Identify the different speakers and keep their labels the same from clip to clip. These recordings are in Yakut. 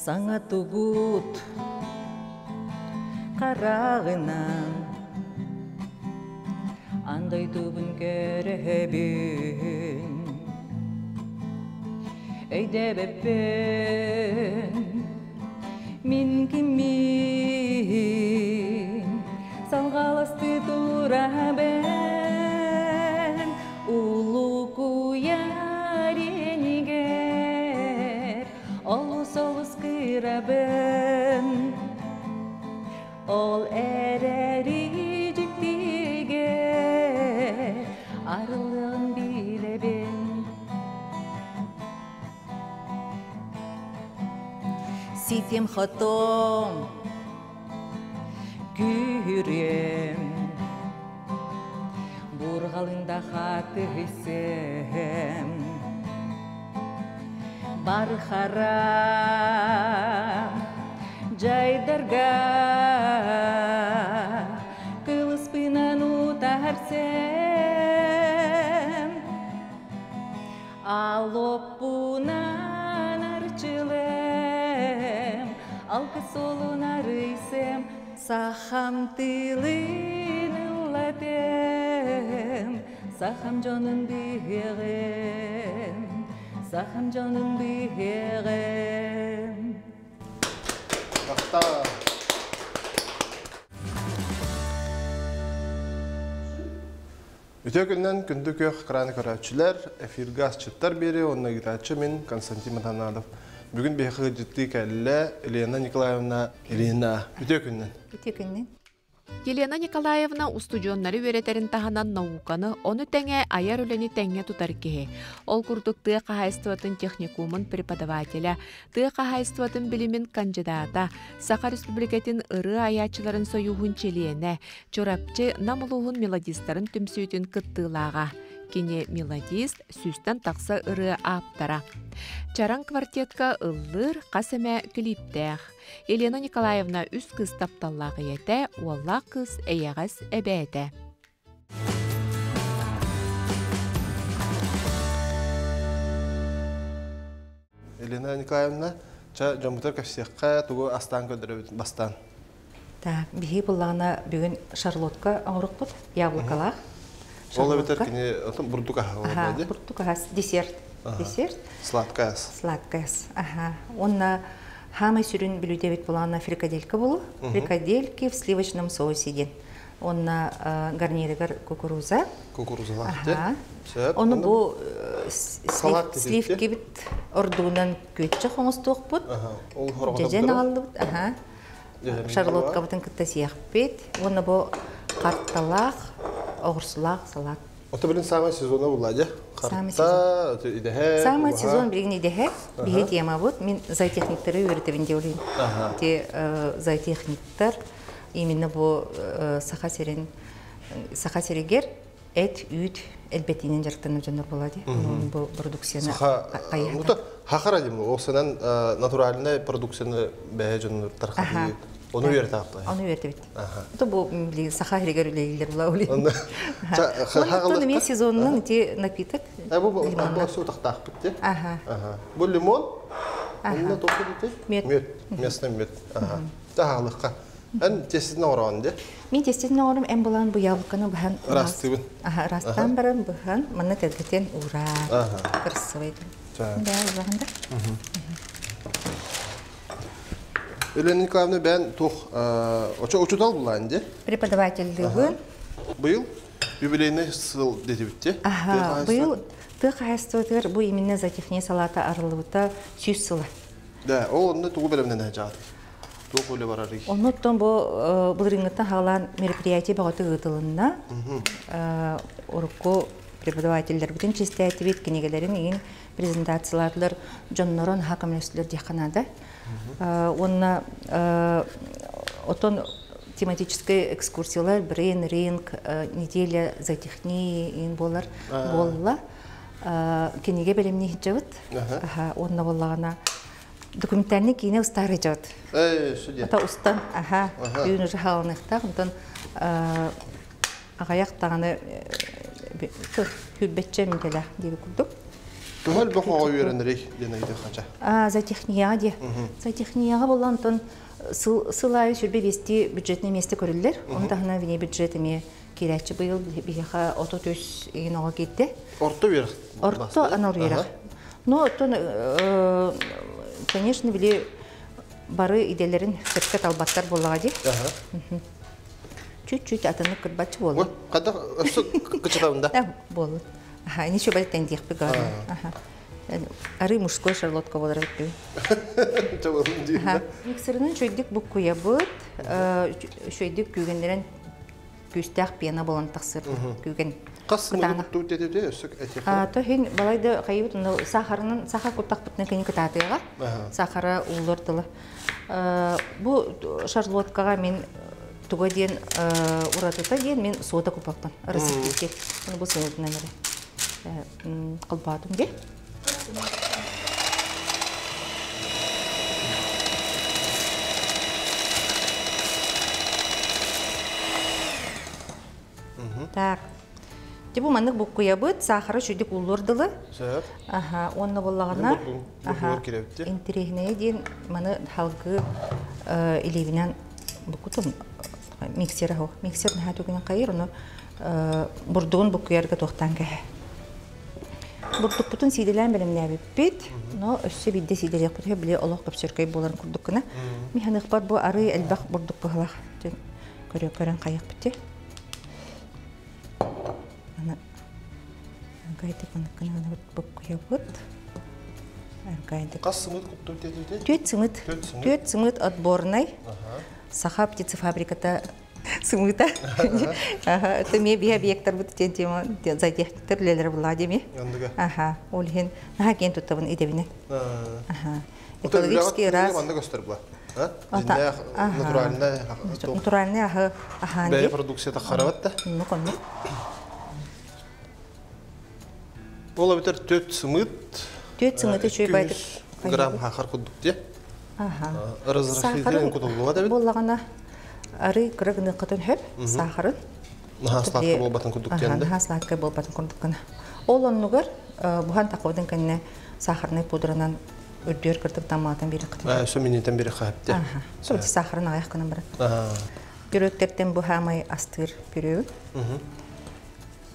Speaker 1: Саҥа тугут хараҕынан Аан дойдубун көрөбүн Өйдөөбөппүн мин киммин Салҕаластыы турабын Улуу куйаар иэнигэр Олус олус кыырабын Ол эрээри дьиктигэ арыллыан билэбин Ситим хотом күүһүрүөм Бурҕалында хатыһысыам Бархара жайдарга кылыспынан утарсем Алоппунан арчылым алгыс суолун арыйсым Сахам тылын ыллатым Сахам дьонун быһыаҕым Сахам дьонун быһыаҕым
Speaker 2: Махтал. Үтүө күннэн күндү күөх экраны көрөөччүлэр, эфиргэ асчыттар биэри уонна ыытааччы мин Константин Матанадов. Бүгүн биһиэхэ ыалдьыттыы кэллэ Елена Николаевна Ильина. Үтүө күннэн.
Speaker 3: Үтүө күннэн.
Speaker 4: Елена Николаевна устудьуоннары үөрэтэрин таһынан науканы, ону тэҥэ айар үлэни тэҥҥэ тутар киһи. Ол курдук тыа хаһаайыстыбатын техникумун преподавателэ, тыа хаһаайыстыбатын билимин кандидата, Саха Республикатын ырыа айааччыларын сойууһун чилиэнэ, Чурапчы Нам улууһун мелодистарын түмсүүтүн кыттыылааҕа. Кини мелодист, сүүстэн тахса ырыа ааптара. Чараҥ квартетка ыллыыр хас эмэ клиптээх. Елена Николаевна үс кыыс тапталлаах ийэтэ, уоллаах кыыс эйэҕэс эбээтэ.
Speaker 2: Елена Николаевна, ча дьоммутугар кэпсиэххэ, тугу астаан көрдөрөбүт бастаан?
Speaker 3: Так, биһиги буллаҕына бүгүн шарлотка оҥорукпут, яблокалаах.
Speaker 2: Ол эбэтэр кини бурдук аһа
Speaker 3: Аха, бурдук аһас, десерт. Десерт.
Speaker 2: Сладкая ас.
Speaker 3: Сладкая ас. Аха. Уонна хаамай сүрүн бүлүүдэбит булаана фрикаделька болу. Фрикадельки в сливочном соусе диэн. Уонна гарнирыгар кукуруза.
Speaker 2: Кукурузалаах.
Speaker 3: Аха. Ону бу сливкибит ордугунан күөччэх оҥостуохпут. Дьэдьэн аҕаллыбыт. Аха. Шарлоткабытын кытта сиэхпит. Уонна бу карталаах, оҕурсулаах салат.
Speaker 2: Ото билин самый сезона була дьэ. Карта, идэһэ.
Speaker 3: Самый сезон билигин идэһэ. Биһи темабыт. Мин зоотехниктары үөрэтэбин диэбилин. Те зоотехниктар именно бу Саха сирин Саха сиригэр эт, үүт элбэтиинэн дьарыктанар дьоннор буолла дии. Бу продукцияны
Speaker 2: хайыһата. Хахара дим, осынан натуральная продукцияны бэйэ дьоннор тархатыы. Ону үөрэтааппай.
Speaker 3: Ону үөрэтебит. Это бу саха сиригэр үлэлииллэр була ули. Онтон эмиэ сезонунан ити напиток.
Speaker 2: Бу бу сутахтаахпыт те. Ага. Бу лимон. Онно току дите?
Speaker 3: Мед.
Speaker 2: Местный мед. Ага. Таһалыкка. Эн тестин оҥороон де?
Speaker 3: Мин тестин оҥорум эн булан бу яблоканы быһан
Speaker 2: Ырастыыбын.
Speaker 3: Аха, ырастаан баран быһан манна тэлгэтэн уураа. Кырсыбай. Да, ураҕын да.
Speaker 2: Елена Николаевна бэйэн туох очо учутал булаан де?
Speaker 3: Преподавательдыыбын.
Speaker 2: Быйыл юбилейный сыл детибитти.
Speaker 3: Аха, быйыл тыа хаһаайыстыбатыгар бу именно зоотехния салаата арыллыбыта 100 сыла.
Speaker 2: Да, ол онно тугу бэлэмнэнэ дьаат? Туох үлэ барарый?
Speaker 3: Оннуттан бу былырыыҥҥыттан хаалаан мероприятие бөҕөтө ыытылынна. Урукку преподавателлэрбитин чистээтибит, кинигэлэрин иин презентациялаатылар, дьоннорун наһаа көмөлөстүлэр диэххэ наада. Уонна отон тематическай экскурсиялар, брейн-ринг, неделя зоотехнии иин буолар буолла. Кинигэ бэлэмнии сылдьабыт. Уонна буоллаҕына документальный киинэ устаары дьабыт. Ата устан, аха, түүн уже хаалыныахтаах, онтон аҕайах даҕаны хүрбэччэ минтэлээх диэби курдук.
Speaker 2: Төһө элбэх оҕо үөрэнэрий диэн ыйытыахха.
Speaker 3: Зоотехнияҕа диэ. Зоотехнияҕа буолла онтон сыл сыл аайы сүрбэ биэстии бюджетнай миэстэ көрүллэр. Ону таһынан вне бюджет эмиэ киирээччи быйыл биһиэхэ 33 игин оҕо киирдэ.
Speaker 2: Орто үөрэх.
Speaker 3: Орто анал үөрэх. Но оттон, конечно, били бары идэлэрин сөпкө талбаттар буоллаҕа дии. Чуть-чуть атыннык кырбаччы буолла.
Speaker 2: Хайдах өссө кычытабын да?
Speaker 3: Буолла. Аха, ничего бэлтэн диэхпит гары. Аха. Ары мужской шарлотка болар эбит. Миксеринэн чөйдүк буккуйабыт, чөйдүк күүгэннэрэн күүстээх пена болон тахсыр күүгэн.
Speaker 2: Хас сымыты тетете өссө этиэхэ.
Speaker 3: То хин балайда хайыбыт сахарынан сахар куттахпытына кини кытаатыаҕа. Сахара ууллар тылы. Бу шарлоткаҕа мин туга диэн уратыта диэн мин сода купаппын. Рецептикке. Бу сымытынан эрэ холбоотум дии. Так. Дьэ бу маннык буккуйабыт, саахара үчүгдүк ууллуор дылы.
Speaker 2: Сөп.
Speaker 3: Аха, уонна буоллаҕына аха, интэриэһинэйэ диэн маны халгы илиибинэн буккутум миксер аһо. Миксер наһаа түгэнин хайыр, ону бурдугун буккуйарга туохтаан кэһэ. Бурдукпутун сиидэлээн бэлэмнээбиппит, но өссө биирдэ сиидэлиэхпит били олох көпсөркөй буоларын курдук гына. Миһаныхпар бу арыы элбэх бурдук быһылаах. Көрө көрөн хайыахпыт ти. Аны аргайдык маныккына буккуйабыт. Аргайдык.
Speaker 2: Хас сымыт куттум тетите?
Speaker 3: Түөт сымыт. Түөт сымыт отборный. Саха птицефабриката сымыта. Ага, это ме би объекттар бут тен тема зоотехниктер үлелер була деми. Ага, ол иһин наһаа киэн туттабын идебине. Ага. Экологический раз.
Speaker 2: Манна көстөр була. Диннээх натуральный
Speaker 3: натуральный аһы аһаан.
Speaker 2: Бэйэ продукцията харабат да.
Speaker 3: Ну конну.
Speaker 2: Ол эбэтэр төт сымыт.
Speaker 3: Төт сымыт үчүгэй байтык.
Speaker 2: Грамм хахар курдук дии.
Speaker 3: Аха.
Speaker 2: Разрыхлителин кутуллуга да бит.
Speaker 3: Буоллаҕына арыы кыра гыныаххытын хөп саахарын.
Speaker 2: Наһаа сладкай буолбатын курдук диэн да.
Speaker 3: Наһаа сладкай буолбатын курдук гына. Ол оннугар буһан тахыбытын кэннэ сахарнай пудранан үрдүөр кырдык тамаатын биэрэххитин.
Speaker 2: Өссө минитен бири хаапте.
Speaker 3: Аха. Сол сахарын аҕыйах гынан баран. Пүрөктертен бу хаамай астыыр пүрү.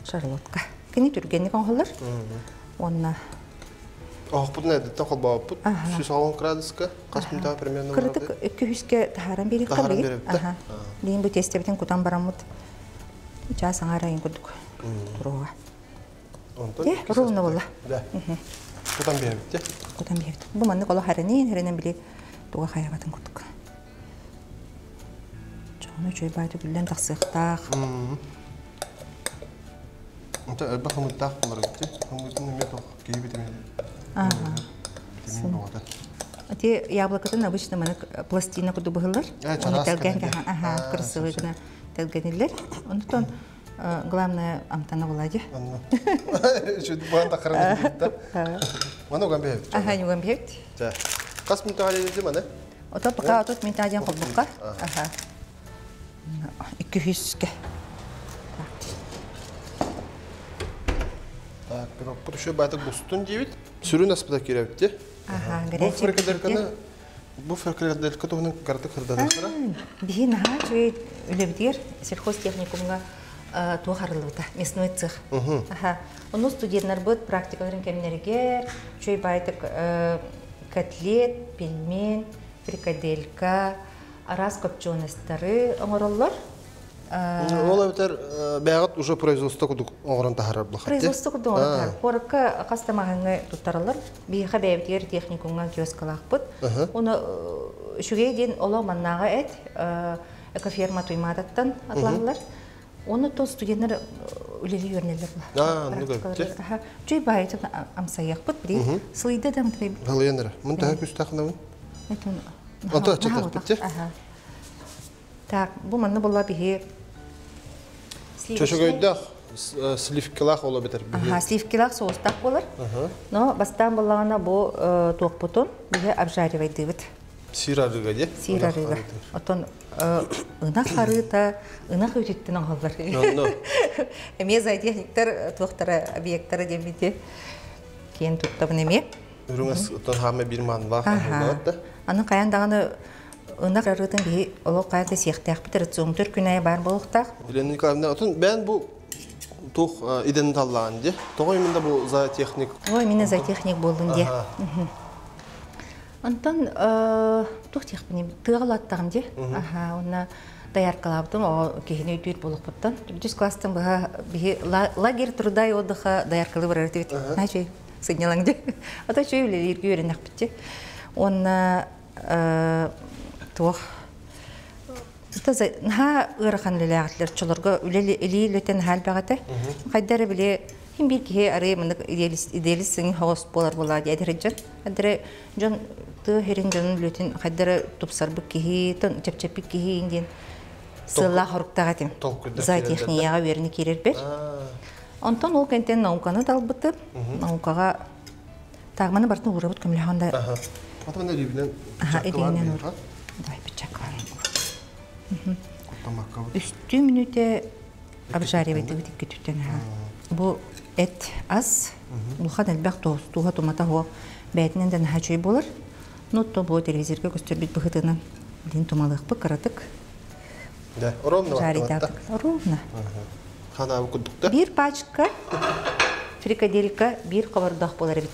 Speaker 3: Шарлотка. Кини түргэнник оҥоһуллар. Уонна
Speaker 2: Оһохпутун эрдэттэн холбооппут. 110 градуска хас мүнтэ примерно
Speaker 3: Кырытык үккүһүскэ таһааран биэриэххэ
Speaker 2: Таһааран биэрэбит.
Speaker 3: Аха. Диин бу тиэстэбитин кутан бараммыт чаас аҥаар айын курдук туруоҕа.
Speaker 2: Онтон
Speaker 3: ровно буолла.
Speaker 2: Да. Кутан биэрэбит.
Speaker 3: Кутан биэрэбит. Бу маннык олох харынын, харынан били туга хайабатын курдук. Чоҕуну үчүгэй баай түгүллэн тахсыахтаах.
Speaker 2: Онто элбэх хымыттаах болар эбит. Хымытын эмиэ тох киһи витамин. Витамин боҕото.
Speaker 3: Ити яблокотын обычно манык пластина курдук быһыллар.
Speaker 2: Оны
Speaker 3: тэлгэн аха, красивый гына тэлгэниллэр. Онтон главное амтана булади.
Speaker 2: Үчүд буан тахаран да. Маны уган бэйэбит.
Speaker 3: Аха, уган бэйэбит.
Speaker 2: Хас мүнтэ халилди маны?
Speaker 3: Ото пока отут мүнтэ диэн холбукка. Аха. 200-ке.
Speaker 2: Так, пирогпут еще байтак бустун диэбит. Сүрүн аспыта кирэбитти.
Speaker 3: Аха,
Speaker 2: Бу
Speaker 3: горячий.
Speaker 2: фрикаделька бу фрикаделька туһунан картык хырдадыктара.
Speaker 3: Биһи наһаа үчүгэй үлэбитигэр сельхозтехникумҥа туох арыллыбыта, мясной цех. Аха. Ону студеннарбыт практикаларын кэмнэригэр үчүгэй баайтык котлет, пельмень, фрикаделька, араас копченостары оҥороллор.
Speaker 2: Ол эбэтэр бэйэҕит уже производство курдук оҥорон таһаарар булахат.
Speaker 3: Производство курдук оҥорон таһаарар. Куоракка хас да маҕаһыыҥҥа туттараллар. Биһиэхэ бэйэбитигэр техникумҥа киоскалаахпыт. Уну үчүгэй диэн олох маннааҕы эт экоферма Туймаататтан атлаһаллар. Оны то студенттар үлэлии үөрэнэллэр
Speaker 2: була.
Speaker 3: Үчүгэй баайытын амсайыахпыт били. Сылыйда да амтырайбыт.
Speaker 2: Халыйан эрэ. Мун таһа күстахынабын. Ото аччатахпыт.
Speaker 3: Так, бу манна буолла биһи
Speaker 2: Чөчөгөйдөөх сливкалаах ола битер биһи.
Speaker 3: Аха, сливкалаах соустаах буолар. Но бастаан буоллаҕына бу туохпутун биһи обжаривайдыыбыт.
Speaker 2: Сир арыыга дии.
Speaker 3: Сир арыыга. Оттон ынах арыыта ынах үүтүттэн оҥоһуллар. Эмиэ зоотехниктар туохтара объекттара диэн бити. Киэн туттабын эмиэ.
Speaker 2: Үрүҥ ас оттон хаама биир маанылаах аһыллыбат да.
Speaker 3: Аны хайан даҕаны ынах арыытын биһи олох хайа да сиэхтээхпит рацион күн аайы баар буолуохтаах.
Speaker 2: Елена Николаевна, отон бэйэн бу туох идэни таллаан дии? Тоҕо именно бу зоотехник?
Speaker 3: Ой, именно зоотехник буоллун дии. Онтон туох диэхпиний, тыаҕа улааттаҕым дии. Аха, уонна дояркалаабытым, оҕо киһини өйдүүр буолуохпуттан. Төрдүс класстан быһа биһи лагерь труда и отдыха дояркалыы барар этибит. Наачый сынньалаҥ дии. Ата үчүгэй үлэлииргэ үөрэнэхпит дии. Уонна туох наһаа ыарахан үлэлээҕитлэр чолорго үлэ илии үлэтэ наһаа элбэх этэ. Хайда эрэ били хим биир киһи арыы мынык идеалист сыҥ хоҕус буолар буолаа диэтэр дьон. Хайдары дьон тыа сирин дьонун үлэтин хайдары тупсарбыт киһи, чэпчэппит киһи диэн сыаллаах хоруктаах этим. Зоотехнияҕа үөрэнэ киирэрбэр. Онтон ол кэнтэн науканы талбытым. Наукаҕа таагманы бартын уурабыт көмөлөһөн да.
Speaker 2: Ата мен илиибинэн
Speaker 3: илиинэн уур. Давай пичаккалаан уур. Үстүү мүнүүтэ обжаривайтыбыт икки түттэн Бу эт ас улахан элбэх тууһа тумата суох бэйэтинэн да наһаа үчүгэй буолар. Ну то бу телевизорга көстөрбүт быһыытынан билин тумалыахпыт кыратык.
Speaker 2: Да, ровно.
Speaker 3: Жарить Ровно.
Speaker 2: Ханаабы курдукта.
Speaker 3: Биир пачка фрикаделька биир хобордоох буолар эбит.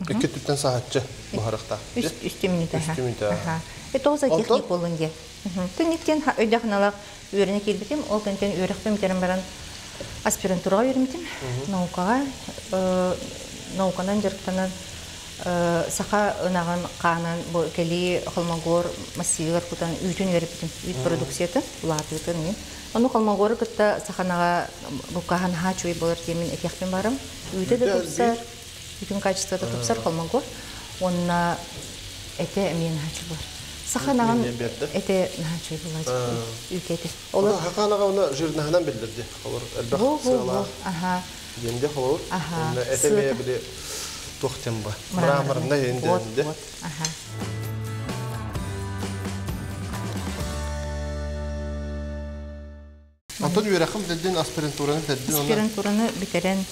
Speaker 2: Икки түттэн саһаччы буһарахтаах.
Speaker 3: Үстүү мүнүүтэ. Үстүү мүнүүтэ. Это ол техник буолун диye. Түнниктен өйдөхналах үөрэнэ киирбитим, ол кэнтэн үөрэхпин бүтэрэн баран аспирантураҕа үөрэммитим. Наукаҕа науканан дьарыктанан саха ынаҕын хаанын бу кэлии Холмогор массивыгар кутан үүтүн үөрэппитим. Үүт продукциятын, улаатыытын мин. Ону Холмогору кытта саханаҕа букаһан наһаа үчүгэй буолар диэмин этиэхпин барым. Үүтэ да тупсар, үүтүн качествота тупсар Холмогор. Уонна этэ эмиэ наһаа үчүгэй буолар. Саха ынаҕын этэ наһаа үчүгэй буолар. Үүтэ этэ.
Speaker 2: Олор саха ынаҕа уонна жирнаһынан биллэрди. Олор элбэх сыалаах. Диэнде холор. Уонна этэ эмиэ били туох диэн ба. Мраморнай инде. Онтон үөрэххин бүтэрдин, аспирантураны бүтэрдин.
Speaker 3: Аспирантураны бүтэрэн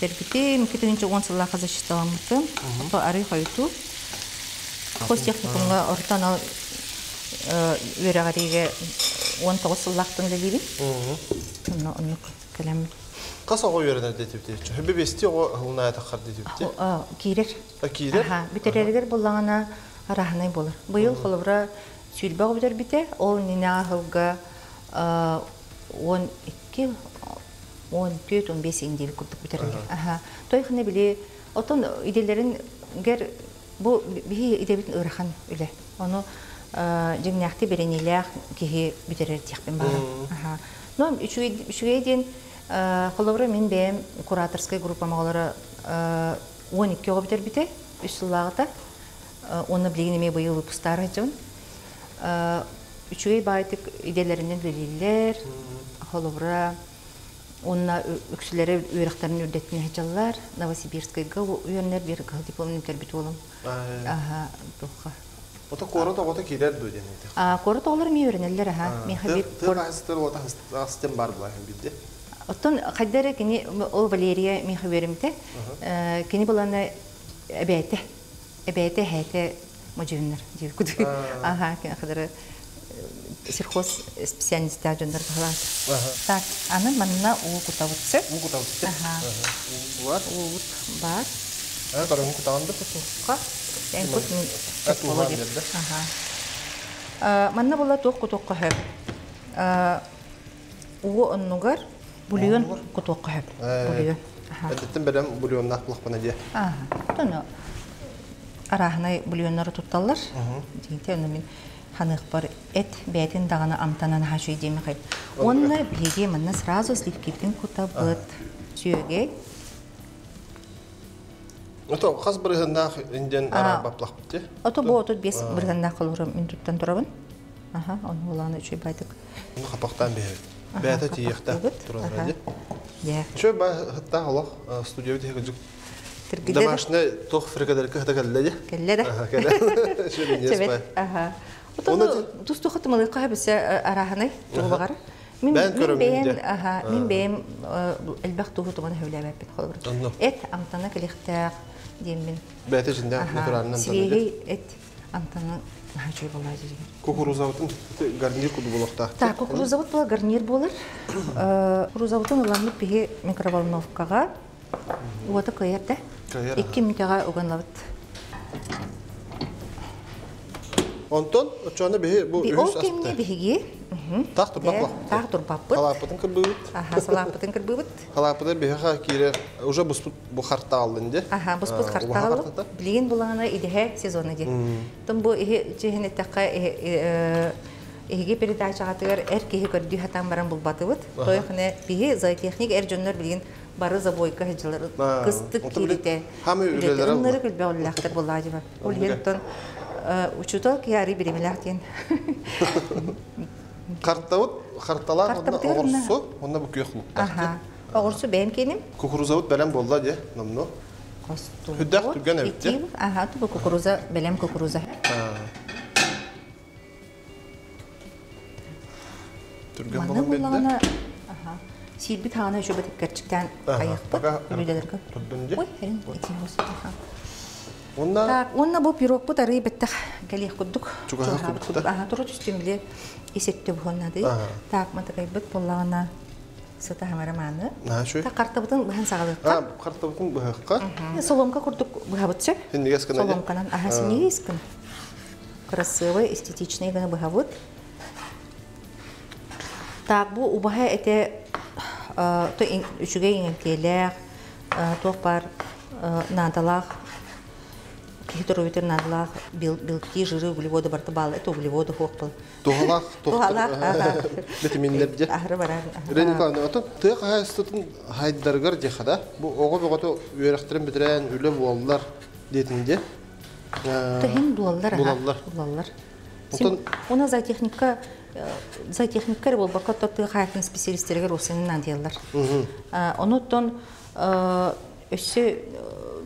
Speaker 3: бүтэрбитим. 2010 сыллаахха защиталаммытым. Ото арый хойутуу. Хостехникумҥа орто анал үөрэҕириигэ 19 сыллаахтан үлэлиибин. Онно оннук кэлэммит.
Speaker 2: Хас оҕо үөрэнэр диэтибити? Хөбү бести оҕо ылынаатаххар диэтибити?
Speaker 3: Киирэр.
Speaker 2: Киирэр?
Speaker 3: Бүтэрэригэр буллаҕына араһынай буолар. Быйыл холобура сүүрбэ оҕо бүтэрбитэ. Ол иннинээҕи сылга 12, 14, 15 индиэбит курдук бүтэрэллэр. Той хана били отон идэлэрин гэр бу биһи идэбит ыарахан үлэ. Ону дьиҥнээхти бэриниилээх киһи бүтэрэр диэхпин баҕарабын. Но үчүгэй диэн холобура мин бэйэм кураторскай группам оҕолоро 12 оҕо бүтэрбитэ үс сыллааҕыта. Уонна билигин эмиэ быйыл выпустаары дьон. Үчүгэй баайтык идэлэринэн үлэлииллэр. Холобура уонна үксүлэрэ үөрэхтэрин үрдэттин сылдьаллар. Новосибирскайга үөрэнэр биир кыһыл дипломун бүтэрбит уолум. Аха, туохха.
Speaker 2: Ото куорат оҕото киирэр дуо диэн этих.
Speaker 3: Куорат оҕолор эмиэ үөрэнэллэр аха. Миэхэ биир
Speaker 2: Тыа хаһыстар уота хастен бар була бидде.
Speaker 3: Оттон хайда эрэ кини ол Валерия миэхэ үөрэммитэ. Кини буланы эбээтэ эбээтэ эһээтэ модьуйуннар диир кудук. Аха, кини сельхоз специалистаах дьоннор баһылаат. Так, аны манна уу кутабыт сөп.
Speaker 2: Уу кутабыт.
Speaker 3: Аха.
Speaker 2: Уу бар.
Speaker 3: Уубут бар.
Speaker 2: А, барыгын кутаҕын да?
Speaker 3: Кутуохха. Эн кут мин Аха. Манна була туох кутуохха хөп. Уу оннугар бульон кутуохха хөп. Бульон.
Speaker 2: Эдеттен бэлэм бульоннаах булахпана дии.
Speaker 3: Аха. Тоно арааһынай бульоннары тутталлар. Дьиҥте ону мин ханыахпар эт бэйэтин даҕаны амтанан хаачуй диэмэхэй. Уонна биһиги манна сразу сливкибитин кутабыт. Сүөгэй.
Speaker 2: Ото хас бырыһыннаах индиан араарбаплахпыт ти?
Speaker 3: Ото бу 35 бырыһыннаах холура мин туттан турабын. Аха, ону улааны үчүй байтык.
Speaker 2: Хапақтан бэһэбит. Бэйэтэ тиийиэхтээх туралара дии. Чө ба хыттаах олох студия бит Домашний туох фрикаделька хата кэллэ дии.
Speaker 3: Кэллэ да.
Speaker 2: Кэлэ. Чө
Speaker 3: Ага. Отону тустуха тымалыыкка хэбисэ арааһынай тугу багар. Мин
Speaker 2: Бэйэн
Speaker 3: мин
Speaker 2: көрөҥҥүн
Speaker 3: бэйэм
Speaker 2: дьэ.
Speaker 3: аха мин бэйэм элбэх туһу туманы сөбүлээбэппин холобур.
Speaker 2: Онно.
Speaker 3: Эт амтана кэлиэхтээх диэммин.
Speaker 2: Бэйэтэ ичинде
Speaker 3: Аха,
Speaker 2: натуральный амтана дьэ.
Speaker 3: свежий эт амтана наһаа үчүгэй буоллаҕа дии.
Speaker 2: Кукурузабытын гарнир курдук буолуохтаах.
Speaker 3: Так, кукурузабыт була гарнир буолар. Кукурузабытын ыламмыт биһи микроволновкаҕа уота кыайар да.
Speaker 2: Кыайар,
Speaker 3: 2 мүнүүтэҕэ уган ылабыт.
Speaker 2: Онтон оччоҕуна биһи бу
Speaker 3: Би
Speaker 2: үһүс
Speaker 3: ол кэмҥэ
Speaker 2: аспыта.
Speaker 3: биһиги
Speaker 2: Таах турбат буоллахпыт.
Speaker 3: Таах турбаппыт.
Speaker 2: Халааппытын кырбыыбыт.
Speaker 3: Аха, салааппытын кырбыыбыт.
Speaker 2: Халааппыта биһиэхэ киирэр уже буспут бу хартааллын дии.
Speaker 3: Аха, буспут
Speaker 2: Убаһа
Speaker 3: хартааллы.
Speaker 2: хартата.
Speaker 3: Билигин булаҕына идэһэ сезона дии. Тон бу иһи чиһин эттэххэ эһиги передачаҕатыгар эр киһи көрдүү сатаан баран булбатыбыт. Тойохне биһи зоотехник эр дьоннор билигин бары забойка сылдьалар кыстык кииритэ.
Speaker 2: Хамы үлэлэрэ
Speaker 3: Ыннары көлбөҕүллээхтэр буоллаҕа дьиба. Ол иһин оттон учуутал киһи арый биримэлээх диэн.
Speaker 2: Картабыт, карталаах уонна оҕурсу, уонна бу күөх луктаах.
Speaker 3: Аха. Оҕурсу бэйэм киэним.
Speaker 2: Кукурузабыт бэлэм буолла дии, номнуо. Хүддэх түргэн эбит дии.
Speaker 3: Аха, тубу кукуруза, бэлэм кукуруза.
Speaker 2: Түргэн болон берді.
Speaker 3: Аха. Сиирбит хаана үчүгэй кэрчиктээн айахпыт бүлүүлэлэргэ.
Speaker 2: Турдун дии.
Speaker 3: Ой, эрин ити аха.
Speaker 2: Онна
Speaker 3: Так, уонна бу пирогпут арый бэттэх кэлиэх курдук.
Speaker 2: Чугаһа курдук.
Speaker 3: Аха, туру түстүм биле исетте буһуннады. Так, матакайбыт буоллаҕына сыта хамара мааны.
Speaker 2: Наһаа
Speaker 3: Так, картабытын быһан саҕалыахха.
Speaker 2: Картабытын быһыахха.
Speaker 3: Соломка курдук быһабыт сөп.
Speaker 2: Синньигэс гына.
Speaker 3: Соломканан аха синньигэс гына. Красивый, эстетичный гына быһабыт. Так, бу убаһа этэ үчүгэй иҥэмтиэлээх, туох баар наадалаах киһи торуйутун наадалаах белки, жиры, углеводы барыта баалла. Это углеводы суох был.
Speaker 2: Туһалаах,
Speaker 3: Туһалаах,
Speaker 2: витаминнэр дьэ.
Speaker 3: Аһары барар.
Speaker 2: Ирина Николаевна, оттон тыа хаһаайыстыбатын хайдарыгар диэхэ да, бу оҕо бөҕөтө үөрэхтэрин бүтэрэн үлэ буоллар диэтин дьэ.
Speaker 3: Тыһын булаллар,
Speaker 2: Булаллар.
Speaker 3: Булаллар.
Speaker 2: Оттон
Speaker 3: Уна зоотехникка зоотехникка эрэ буолбакка тыа хаһаайыстыбатын специалистеригэр уопсайынан наадыйаллар. Онуттан өссө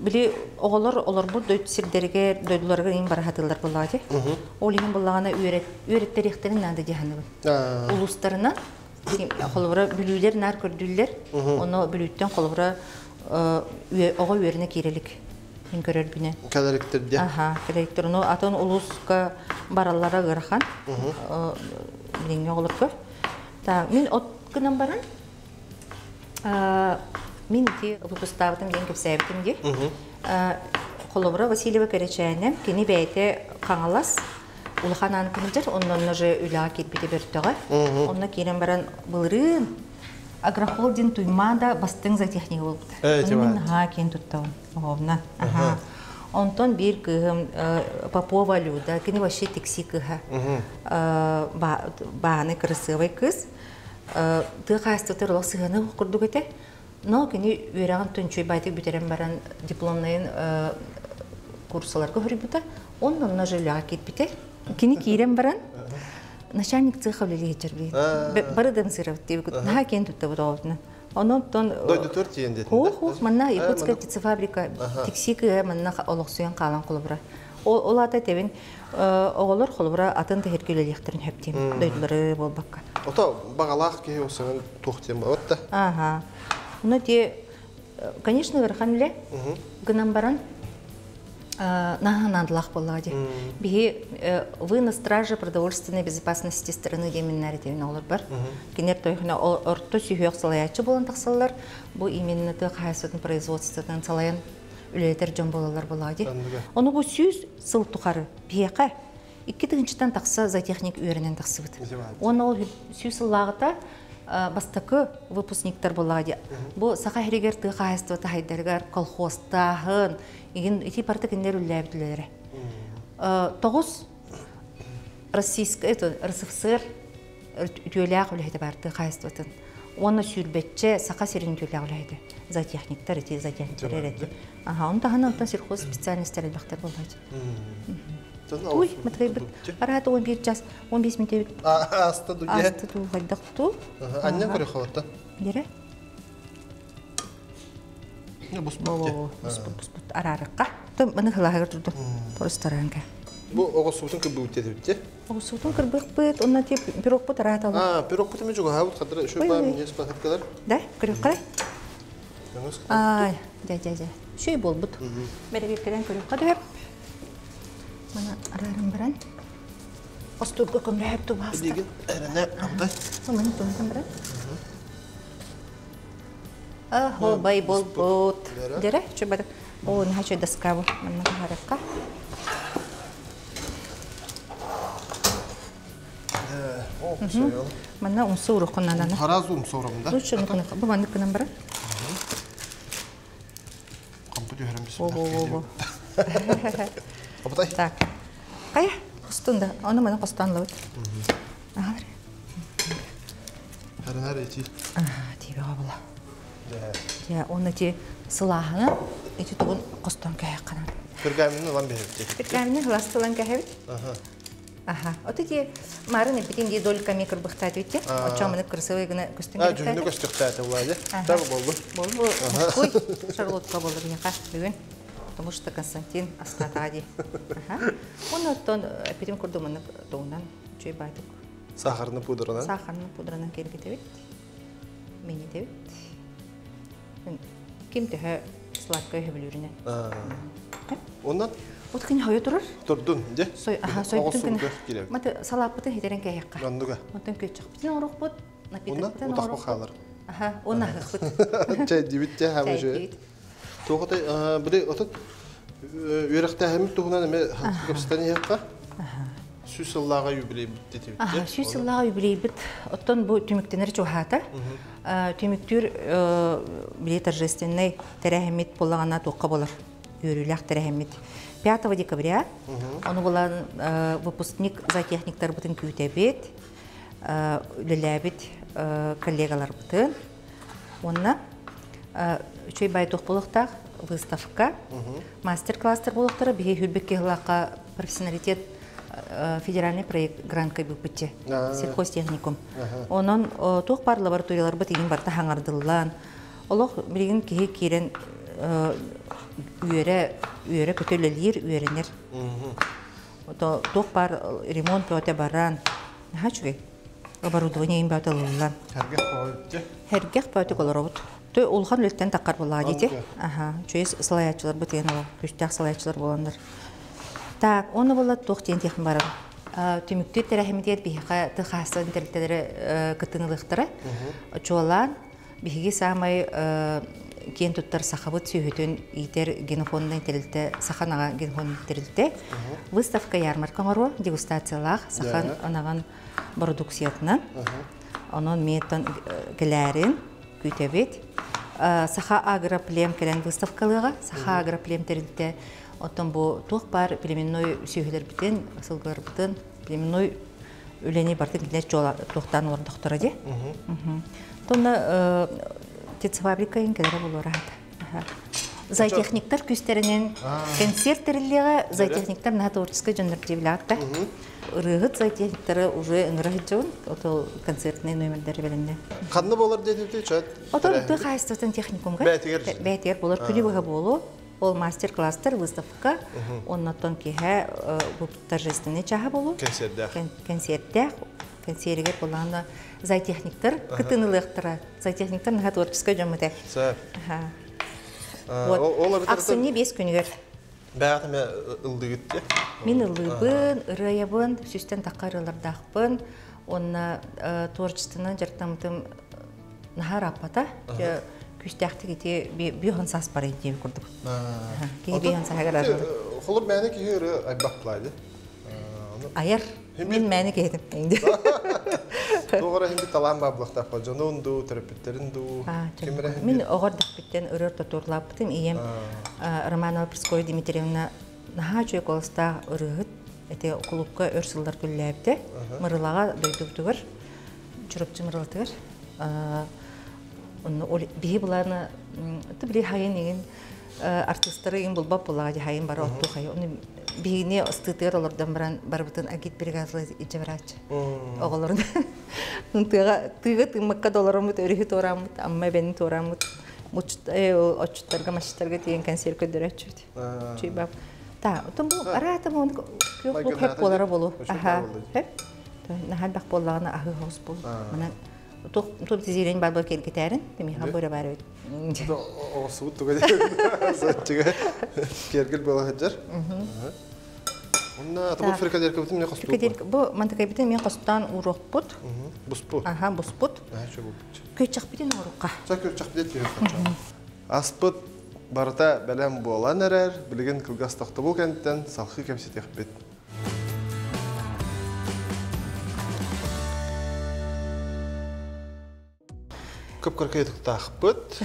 Speaker 3: били оҕолор олорбут сирдэригэр, дойдуларыгар иҥ бара сатыыллар буоллаҕа дии. Ол иһин буоллаҕына үөрэттэриэхтэрин наада дии саныыбын. Улуустарынан холобура бүлүүлэр наар көрдүүллэр. Ону бүлүүттэн холобура оҕо үөрэнэ киирэ илик. Мин көрөрбүнэн.
Speaker 2: Кэлэриктэр диэн.
Speaker 3: Аха, кэлэриктэр. Ону атын улууска бараллара ыарахан. Билиҥҥи оҕолорго. Так, мин от гынан баран мин ити выпустаабытым диэн кэпсээбитим дии. Холобура Васильева Кэрэчээнэ кини бэйэтэ Хаҥалас улахан аан сылдьар, оннонно же үлэҕэ киирбитэ бөртөҕө. Онно киирэн баран былырыын агрохолдинг Туймаада бастыҥ зоотехнига буолбута. Ону мин наһаа киэн туттабын оҕобуна. Аха. Онтон биир кыыһым Попова Люда, кини вообще тикси кыыһа. Бааны кырасыабай кыыс. Тыа хаһаайыстыбатыгар олох сыһыана курдук этэ. Но кини үөрэҕин түнчүй байтык бүтэрэн баран дипломнайын курсаларга хоруйбута. Онно же үлэҕэ киирбитэ. Кини киирэн баран начальник цеха үлэлии сылдьар Бары да ымсыырабыт диэбит. Наһаа киэн туттабыт оҕобутунан. Онон
Speaker 2: Дойдутугар тиийэн диэтин
Speaker 3: Хуох, хуох, манна Якутская птицефабрика тиксии кыыһа манна олохсуйан хаалан холобура. Ол аата тэбин оҕолор холобура атын тэһиргэ үлэлиэхтэрин сөп диэн дойдулары буолбакка.
Speaker 2: Ото баҕалаах киһи осанан туох диэн буолбат да.
Speaker 3: Ага. Ну те, конечно, ыарахан үлэ гынан баран наһаа наадалаах буоллаҕа дии. Биһи вы на страже продовольственной безопасности страны диэминнэр этибин оҕолор бар. Кинилэр тойхуна орто сүһүөх салайааччы буолан тахсаллар. Бу именно тыа хаһаайыстыбатын производствотын салайан үлэлэтэр дьон буолаллар буоллаҕа дии. Ону бу 100 сыл тухары биһиэхэ 2 тыһыынчаттан тахса зоотехник үөрэнэн тахсыбыт. Уонна ол 100 сыллааҕыта бастакы выпускниктар буоллаҕа дии. Бу Саха сиригэр тыа хаһаайыстыбата хайдарыгар колхозтааһын, игин ити барыта кинилэр үллээбит үлэлэрэ. Тоҕус российская это РСФСР үтүөлээх үлэһитэ бар тыа хаһаайыстыбатын. Уонна сүүрбэччэ Саха сирин үтүөлээх үлэһитэ. Зоотехниктар ити зоотехниктар эрэти. Аха, он таһынан онтон сельхоз специальностар элбэхтэр буоллаачы. Уй, матырайбыт. Араата 11 час, 15 минут
Speaker 2: Аста дуге.
Speaker 3: Аста туу хайдах туу.
Speaker 2: Аннан көрө хаватта.
Speaker 3: Дере?
Speaker 2: Буспут.
Speaker 3: Буспут, буспут. Арарыкка. Тым маны хылаһыгар турду. Просто ранка.
Speaker 2: Бу оҕосуутун кырбыыбыт диэтэбит.
Speaker 3: Оҕосуутун кырбыахпыт, онно ти пирогпут арааталар.
Speaker 2: А, пирогпут эми чугаһаабыт хадыра үчүгэй баар минньиэс баһыткалар.
Speaker 3: Да, көрүөххэ. Ай, дьэ, дьэ, дьэ. Үчүгэй буолбут. Бэрэбиэркэлээн көрүөххэ дөп. Мана арааран баран. Остуурга көмөлөһөп тубааста.
Speaker 2: Билигин эрэнэ абытай.
Speaker 3: Маны туһатан баран. Аһо, болбут. Дьэрэ, чубата. О, наһаа үчүгэй доска бу. Манна таһаарыахха. Манна умсу уруккунанана.
Speaker 2: Хараас умсуурум да.
Speaker 3: Лучше бу маннык гынан баран.
Speaker 2: Хампы түһэрэн
Speaker 3: Во-во-во. Так. Кая, хостун да. Ону маны хостон лабыт. Аһар.
Speaker 2: Харынар эти.
Speaker 3: Тиибэ була. Дьэ, оны ти сылааһына ити тугун хостон кэһэкканан.
Speaker 2: Пергаментин ылан биһэбит.
Speaker 3: Пергаментин ыластылан кэһэбит. Аха. Ото ти марын эпитин ди дольками кырбыхтаат битти. Оччоҕо маны красивый гына көстөн
Speaker 2: А, дьүһүнү көстүөхтээте булаайы. Так болду.
Speaker 3: Болбу. Куй шарлотка болор яха бүгүн. Потому что Константин астаатаҕа дии. Аха. Уонна оттон эпитин курдук маны тугунан чүй баайтык.
Speaker 2: Сахарны пудранан.
Speaker 3: Сахарны пудранан киргитэбит. Минитэбит. Ким төһө сладкое хөбүлүүрүнэн.
Speaker 2: Оннан
Speaker 3: Вот кини хойо турар.
Speaker 2: Турдун, дьэ.
Speaker 3: Сой, аха, сойбутун кини. Маты салааппытын хитерен кэһиэххэ.
Speaker 2: Оннуга.
Speaker 3: Онтон күөччэхпитин оҥоруохпут, напитокпытын
Speaker 2: оҥоруохпут. хаалар.
Speaker 3: Аха, уонна аһыахпыт.
Speaker 2: Чэй дибит чэ хаамышы. Туохатай били отут үөрэхтээһиммит туһунан эмэ кэпсэтэн иһиэххэ. 100 сыллааҕа юбилейбит диэтибит.
Speaker 3: 100 сыллааҕа юбилейбит. Оттон бу түмүктэнэр чугаһаата. Түмүктүүр били торжественный тэрээһиммит буоллаҕына туохха болар? Үөрүүлээх тэрээһиммит 5 декабря. Ону булан выпускник зоотехниктарбытын күүтэбит, үлэлээбит коллегаларбытын. Уонна үчүгэй бай туох буолуохтаах выставка, мастер-класстар буолуохтара. Биһи хүрбүк киһилаахха профессионалитет федеральный проект грантка быппытчы сельхозтехникум. Онон туох бар лабораторияларбыт игин барта хаҥардыллан, олох билигин киһи киирэн үөрэ үөрэ көтө үлэлиир, үөрэнэр. Туох бар ремонт бөтө баран, наһаа үчүгэй. Оборудование им бөтө ылыллан.
Speaker 2: Хәргэх
Speaker 3: Хәргэх бөтө олоробут. Тө улахан үлэттэн таххар буоллаҕа дии. Аха, үчүгэй салайааччылар бытыан ала, күстээх салайааччылар буоланнар. Так, оны була туох диэн тиэхин барар. Түмүктүүр тэрээһимитигэр биһиэхэ тыхаастан тэрилтэлэрэ кыттыҥылыахтара. Чуолаан биһиги саамай киэн туттар сахабыт сүөһүтүн иитэр генофондный тэрилтэ, саха ынаҕа генофондный тэрилтэ выставка ярмарка оҥоруо, дегустациялаах саха ынаҕын бородууксуйатынан. Онон миэттэн кэлээрин күүтэбит. Саха агроплем кэлэн выставкалыаҕа. Саха агроплем тэрилтэ оттон бу туох баар племенной сүөһүлэрбитин, сылгыларбытын, племенной үлэни бартын кинилэр туохтаан олордохторо дии. Тонна птицефабрика кэлэрэ буолуора. Зоотехниктар күстэринэн концерт тэриллиэҕэ. Зоотехниктар наһаа творческий дьоннор диэбилэҕит да. Ырыаһыт зоотехниктары уже ыҥыра сылдьабын, ото концертный номердары бэлэмнэ.
Speaker 2: Ханна болар диэтибити чат?
Speaker 3: Отон тыа хаһаайыстыбатын техникумга.
Speaker 2: Бээтигэр.
Speaker 3: Бээтигэр болар күнү быһа буолу. Ол мастер-класстар, выставка, оннотон киһэ бу торжественный чаһа болу.
Speaker 2: Концертдээх.
Speaker 3: Концертдээх. Концертигэр булаана зоотехниктар кытынылыахтара. Зоотехниктар наһаа творческай дьоммут.
Speaker 2: Сөп.
Speaker 3: Вот. Ахсынньы 5 күнүгэр.
Speaker 2: Бэҕэтэ ме ылдыгыт де?
Speaker 3: Мин ыллыыбын, ырыайабын, сүстэн тахха ырыалардаахпын. Онна творчествонан дьарыктаммытым наһаа ырааппата. Күүстээхтик ити биохон саас барай диэби курдук. Киһи биохон сааһыгар арыллар.
Speaker 2: Холор мээнэ киһи ырыа айбах плайды.
Speaker 3: Айар. Мин мээнэ киһитим.
Speaker 2: Туох эрэ иһин талаан баар буолуохтаах дьонун дуу, төрөппүттэрин дуу.
Speaker 3: Мин оҕор дэхпиттэн ырыар тотуурлааппытым. Ийэм Романова Прасковья Дмитриевна наһаа үчүгэй куоластаах ырыаһыт. Эти кулуупка өр сыллар күллээбитэ. Мырылаҕа дойдубутугар, Чурапчы Мырылатыгар. Онно биһи булааны били хайын игин артыыстары игин булбат буллаҕа дии хайын бары оттуу хайы. Ону биһигини ыстыытыгар олордон баран барыбытын агит бригадалар илдьэ барааччы. Оҕолорун тыаға тыыга тыыммакка да олороммут, өрүһү туорааммыт, Амма эбэни туорааммыт, отчуттарга, маччыттарга тиийэн консерв көрдөрөөччүбүт. Чуйбап. Та, отон бу араата мон күөх лук хеп буолара болу. Аха. Хеп. Наһаа бах буоллаҕына аһыы хоус бул. Манан туох туох тизирен бар бу кергетәрин, теми хабыра бар бит.
Speaker 2: Оҕосубут туга саччыга кергил буола сылдьар. Онна бу фрикаделька бутун мен хостуу.
Speaker 3: Бу мантыкайбытын мен хостан уруохпут.
Speaker 2: Буспут.
Speaker 3: Аха, буспут. Көччөхпүтүн оруққа.
Speaker 2: Ча көччөхпүтүн түһү. Аспыт барыта бэлэм буолан эрэр, билигин кылгас тохтобул кэнниттэн салхыы кэпсэтиэхпит. Көп-көркөй тыктаахпыт.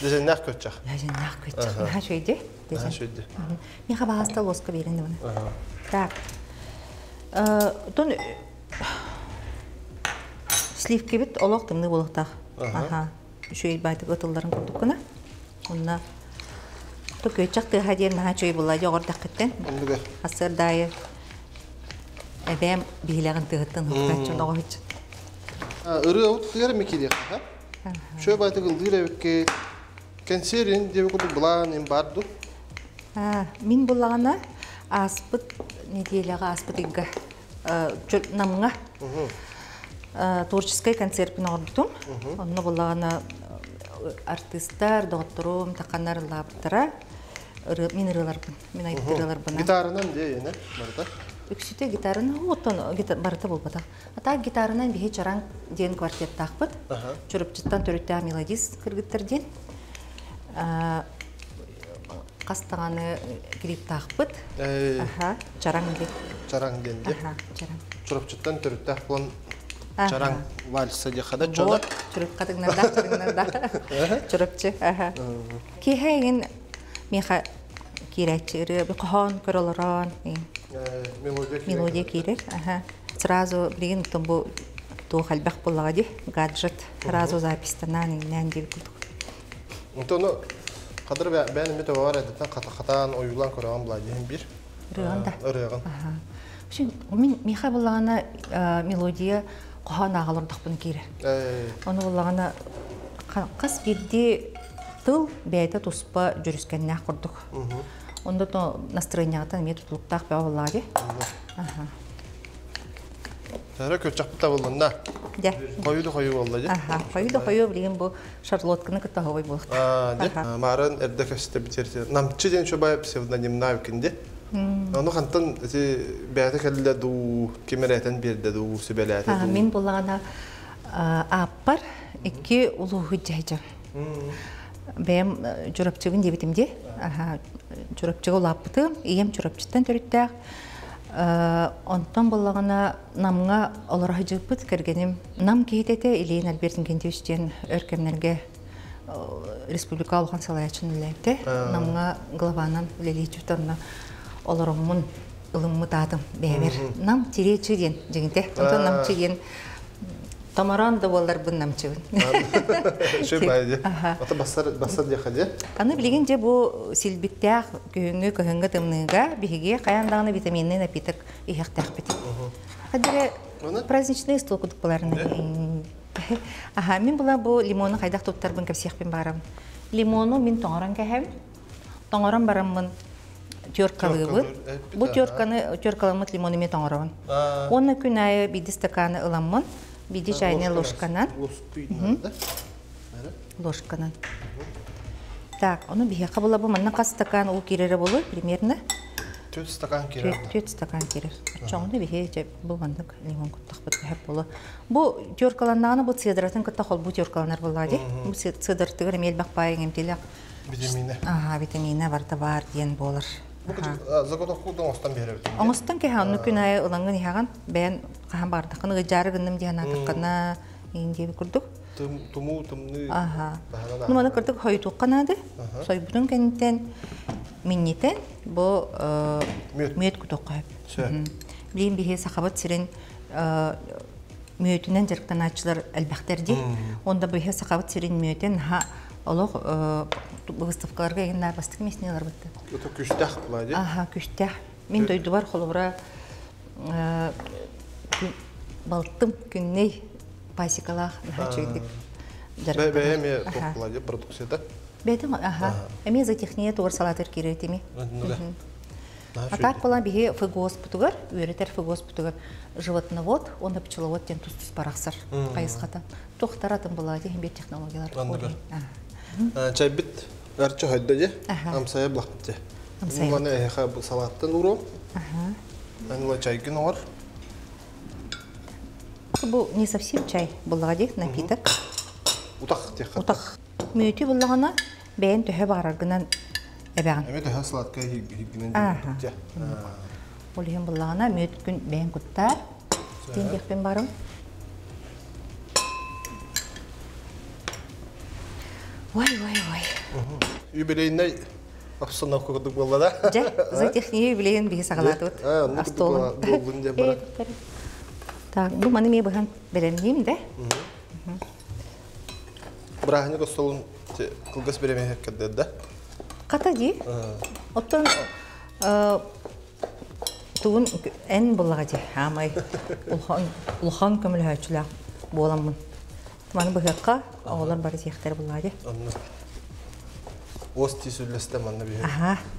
Speaker 2: Деженнээх көччөх.
Speaker 3: Деженнээх көччөх. Наһаа үчүгэй.
Speaker 2: Наһаа үчүгэй.
Speaker 3: Миэхэ баҕаста лоска биэрин да Так. Тон сливкибит олох тымныы буолуохтаах. Аха. Үчүгэй баайтык ытылларын курдук гына. Онна то көччөх тыаһа диэн наһаа үчүгэй буолла дьоҕордаххыттан. Ассырдаайы эбээм биһилэҕин тыаһыттан уһуктааччы оҕоһуччу.
Speaker 2: Ырыа утутугар ми кириэххэ. Шөй байтык ылдыыр эбикке кэнсиэрин диэби курдук былаан им бар ду.
Speaker 3: Мин буллаҕына ааспыт неделяҕа ааспыт ыйга Намҥа творческай концертпин оҥорбутум. Онно буллаҕына артыыстар, доҕотторум таханнар ыллаабыттара. Мин ырыаларбын, мин айбыт ырыаларбын.
Speaker 2: Гитаранан дии эйэнэ барыта?
Speaker 3: Үксүтэ гитаранан, оттон барыта буолбатах. А так гитаранан биһи Чараҥ диэн квартеттаахпыт. Чурапчыттан төрүттээх мелодист кыргыттар диэн. Хас даҕаны клиптаахпыт. Аха, Чараҥ диэн.
Speaker 2: Чараҥ диэн дии.
Speaker 3: Аха, Чараҥ.
Speaker 2: Чурапчыттан төрүттээх буолан Чараҥ вальса диэххэ да чода.
Speaker 3: Чурапхатыгнардаах, чарыҥнардаах. Чурапчы, аха. Киэһэ игин миэхэ киирээччи ырыа хоһоон көр олорон мелодия киирэр. Аха. Сразу билигин бу туох элбэх буоллаҕа дии гаджет сразу запистанаан иҥнээн диир курдук.
Speaker 2: Онтон хадыр бэйэн эмит оҕор эдэтэн хатан ойуулаан көрөҕүн була диэн биир.
Speaker 3: Ырыаҕын да.
Speaker 2: Ырыаҕын.
Speaker 3: Мин миэхэ буллаҕына мелодия хоһоон ааҕалордохпун киирэр. Ону буллаҕына хас биирдии тыл бэйэтэ туспа дьүрүскэннээх курдук. Онда то настроениятан эмиэ тутулуктаах бөҕө буоллаҕа дии.
Speaker 2: Тэра көччөхпүт табыллынна.
Speaker 3: Дьэ.
Speaker 2: Хойуу да хойуу буолла дьэ.
Speaker 3: Аха, хойуу да хойуу билигин бу шарлотканы кытта хоһуй буолуохтаах.
Speaker 2: Дьэ. Маарын эрдэ көстө Намчы диэн шобай псевдонимнаах кинди. Ону хантан ити бэйэтэ кэллэ дуу, ким эрэ этэн биэрдэ дуу, сүбэлээтэ дуу.
Speaker 3: Мин буллаҕына ааппар икки улууһу дьэһдьэн. Бэйэм Чурапчыбын диэбитим дии. Чурапчыга улааппытым, ийэм Чурапчыттан төрүттээх. Онтон буллаҕына Намҥа олоро сылдьыбыппыт кэргэним Нам киһитэ этэ Ильин Альберт Инкентьевич диэн өр кэмнэргэ республика улахан салайааччын үлэлээбитэ. Намҥа главанан үлэлииччибит онно олороммун ылыммыт аатым бэйэбэр. Нам Тиречи диэн дьиҥитэ. Онтон Намчы диэн томороон да буолларбын намчыбын.
Speaker 2: Шөй бай Ата бассар бассар диэхэ дьэ.
Speaker 3: Аны билигин дьэ бу силбиктээх күһүҥҥү кыһыҥҥы тымныыга биһиги хайаан даҕаны витаминный напиток иһиэхтээхпит. Хадире праздничный стол кудук буларын. Аха, мин була бу лимону хайдах туттарбын кэпсиэхпин баарам. Лимону мин тоҥорон кэһэм. Тоҥорон бараммын теркалыыбын. Бу терканы теркаламмыт лимону мен тоҥоробун. Уонна күн аайы биирдии стаканы ыламмын, биирдии чайный ложканан. Ложканан. Так, ону биһиэхэ була бу манна хас стакан уу киирэрэ буолуой примерно?
Speaker 2: Төрт стакан киирэр.
Speaker 3: Төрт стакан киирэр. Оччоҕуна биһи бу маннык лимон куттахпыт сөп буолуо. Бу теркаланнаҕына бу цедратын кытта холбуу теркаланар буоллаҕа дии. Бу цедртыгар эмиэ элбэх баай иҥэмтиэлээх
Speaker 2: Витамина.
Speaker 3: Аха, витамина барыта баар диэн буолар.
Speaker 2: Бу заготовку оҥостон биэрэбит.
Speaker 3: Оҥостон кэһэ онну күн аайы ылаҥҥын иһэҕин, бэйэн хаһан баҕардаххына ыдьаары гынным диэн аатаххына иин диэбит курдук.
Speaker 2: Тумуу, тымныы.
Speaker 3: Аха. Ну, маны кырдык хойутуохха наада. Сойбутун кэнниттэн минньитэн бу мүөт кутуохха сөп. Билигин биһи Сахабыт сирин мүөтүнэн дьарыктанааччылар элбэхтэр дии. Онда биһи Сахабыт сирин мүөтүн наһаа олох выставкаларга игин бастык местнелар бытты.
Speaker 2: Это күстэх була дии.
Speaker 3: Аха, күстэх. Мин дойдубар холобура балтым күнней пасекалаах наһаа үчүгэйдик
Speaker 2: дьарыктанар. Бэйэ эмиэ туох була дии продукцията?
Speaker 3: Бэйэтин аха. Эмиэ зоотехния тугар салаатыгар киирэр этими. А так буолан биһи ФГОС-путугар, үөрэтэр ФГОС-путугар животновод уонна пчеловод диэн тус-тус барахсар хайысхата. Туохтар атын буолаа диэн биир технологиялар.
Speaker 2: Чайбит арчы хойдо же, амсая булахпыт же. Маны эһэхэ бу салаттан уруом. Аны чайгын оҥор.
Speaker 3: Бу не совсем чай буллаҕа дии, напиток.
Speaker 2: Утах диэххэ.
Speaker 3: Утах. Мүөтү буллаҕына бэйэн төһө баҕараргынан эбэҕин.
Speaker 2: Эми төһө сладкай хиггинэн дьэ.
Speaker 3: Ол иһин буллаҕына мүөт күн бэйэн куттаар. Диэн диэхпин барым. Ой, ой, ой.
Speaker 2: Юбилейный обстановка курдук буолла да?
Speaker 3: Дьэ, зоотехния юбилейын биһи саҕалаатыбыт.
Speaker 2: Остуолун. Буоллун диэн бара.
Speaker 3: Так, бу маны эмиэ быһан бэлэмниим да?
Speaker 2: Бырааһынньык остуолун кылгас бириэмэ кэрдэр да?
Speaker 3: Хата дии. Оттон тугун эн буллаҕа дии аамай улахан улахан көмөлөһөөччүлээх буоламмын. Маны быһыахха оҕолор бары сиэхтэр буллаҕа дии.
Speaker 2: Онно. Уос тиис үллэстэ манна биһи.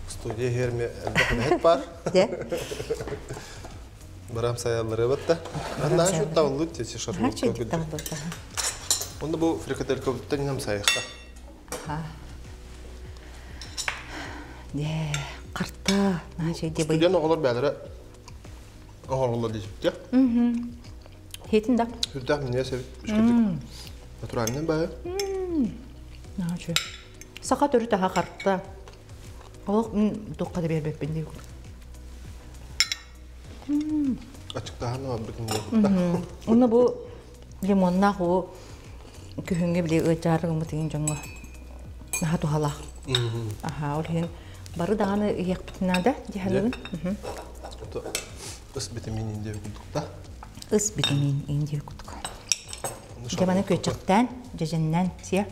Speaker 2: Студия иһэр элбэх үлэһит бар.
Speaker 3: Дьэ.
Speaker 2: Барам сайаллары батта. Анна şu тавлы теси шарлотка. Онда бу фрикаделька буттан инам сайықта.
Speaker 3: Дьэ, карта, наша дебый.
Speaker 2: Студент оҕолор бээлэрэ оҕолор диэбиттэ.
Speaker 3: Хетин да.
Speaker 2: Хүрдээх минньигэс эбит. Үчүгэйдик. Натуральный баайы.
Speaker 3: Наша. Саха төрүт аһа карта. Олох туохха да биэрбэппин дии.
Speaker 2: Ачыктаһан барбытын буолбутта.
Speaker 3: Уонна бу лимоннаах уу күһүҥҥү били ыалдьаары гыммыт иһин дьоҥҥо наһаа туһалаах. Аха, ол иһин бары даҕаны иһиэхпитин наада дии саныыбын.
Speaker 2: Ыс витамин индия курдук да?
Speaker 3: Ыс витамин индия курдук. Дьэ маны күөччэхтээн, дьэдьэннээн сиэ.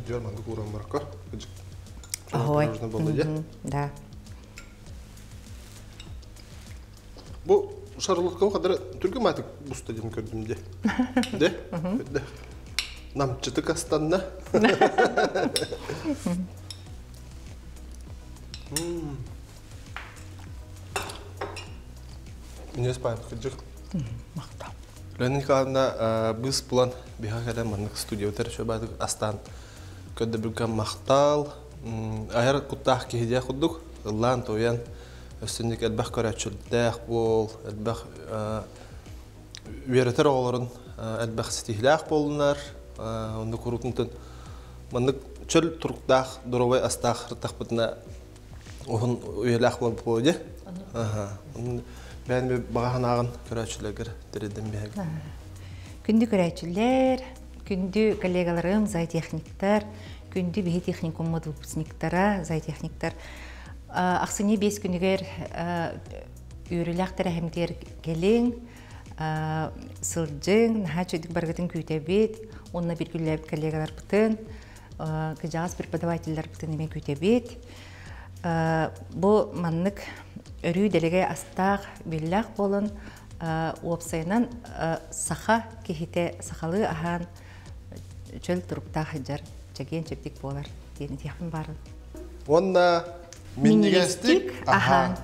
Speaker 2: Дьөр маннык ууран баракка.
Speaker 3: Ahoy. Да.
Speaker 2: Бу шарлотка кадары түргө матык буста диэн көрдүм де. Де? Де. Намчытык астанна. Минес паап кыджык.
Speaker 3: Мактал.
Speaker 2: Лена Николаевна быс булан биһа кэлэн маннык студия өтөр шөбатык астан көрдөбүлгә махтал. Айар куттаах киһи диэх курдук ыллаан туйан өссүннүк элбэх көрөөччүлдээх буол, элбэх үөрэтэр оҕолорун элбэх ситиһилээх буоллунар, онно куруутунтун маннык чөл туруктаах, доруобай астаах ыртахпытына уһун үйэлээх буолбут дии. Бэйэн баҕа санааҕын көрөөччүлэргэр тириэрдэн биһиги.
Speaker 3: Күндү көрөөччүлэр, күндү коллегаларым, зоотехниктар, күндү биһи техникуммут выпускниктара, зоотехниктар. Ахсынньы 5 күнүгэр үөрүүлээх тэрээһиммитигэр кэлиҥ, сылдьыҥ, наһаа үчүгдүк барыгытын күүтэбит, уонна биир күллээбит коллегаларбытын, кыдьаҕас преподавателларбытын эмиэ күүтэбит. Бу маннык өрүү дэлэгэй астаах, биллээх буолан, уопсайынан саха киһитэ сахалыы аһаан чөл туруктаах сылдьар чэгиэн чэбдик буолар диэн этиэхпин баарын.
Speaker 2: Уонна минньигэстик аһаан.